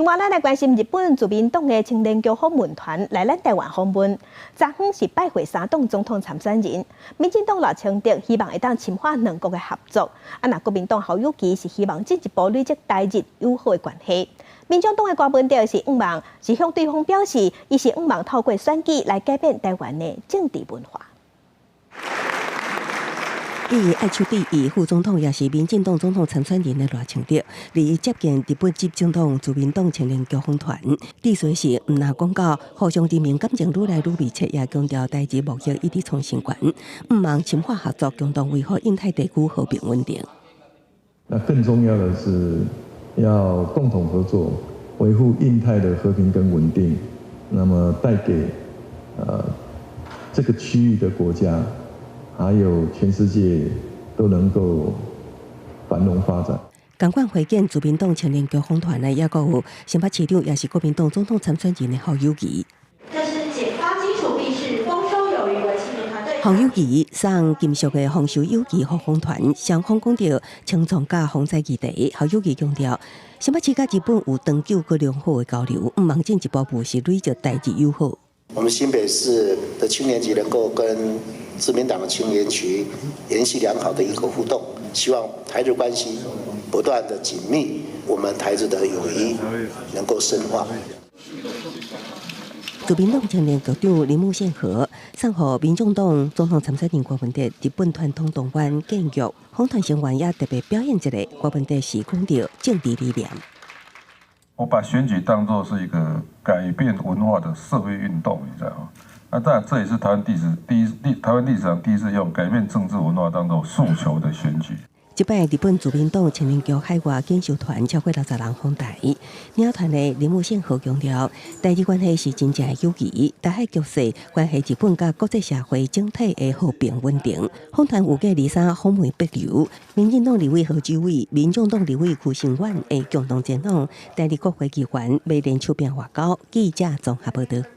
另外，咱來關心日本自民黨的青年局訪問團來咱台灣訪問，昨昏是拜會三黨總統參選人。民進黨賴清德希望會當深化兩國的合作，啊，若國民黨侯友宜是希望進一步累積台日友好的關係。民眾黨的柯文哲是向望，是向對方表示，伊是向望透過選舉來改變台灣的政治文化。以愛手第一副總統，也是民進黨總統參選人的賴清德，日接見日本執政黨自民黨青年局訪團。致辭時，毋但講到互相人民感情愈來愈密切，也強調台日貿易一直創新高，向望深化合作，共同維護印太地區和平穩定。那更重要的是要共同合作，維護印太的和平跟穩定，那麼帶給這個區域的國家，還有全世界都能夠繁榮發展。仝款會見自民黨青年局訪團的，抑閣有新北市長，也是國民黨總統參選人的侯友宜。這是簡發基礎幣是豐收有餘的青年團隊。侯友宜送金屬的豐收有餘予訪團，雙方講著青創佮防災議題。侯友宜強調，新北市佮日本有長久閣良好的交流，向望進一步務實累積台日友好。我們新北市的青年局能夠跟自民黨的青年局延續良好的一個互動，希望台日關係不斷的緊密，我們台日的友誼能夠深化。自民黨青年局長鈴木憲和送予民眾黨總統參選人柯文哲日本傳統動漫劍玉，訪團成員也特別表演一下，柯文哲是講著政治理念。我把選舉當作是一個改變文化的社會運動，你知道嗎？那當然，這也是台灣歷史上第一次用改變政治文化當作訴求的選舉。這擺日本自民黨青年局海外研修團超過60人訪台，領團的鈴木憲和強調，台日關係是真正的友誼，台海局勢關係日本佮國際社會整體的和平穩定。訪團預計23訪回帛琉，民進黨立委何志偉、民眾黨立委邱成遠會共同前往台日國會議員，欲聯手拼外交。記者綜合報道。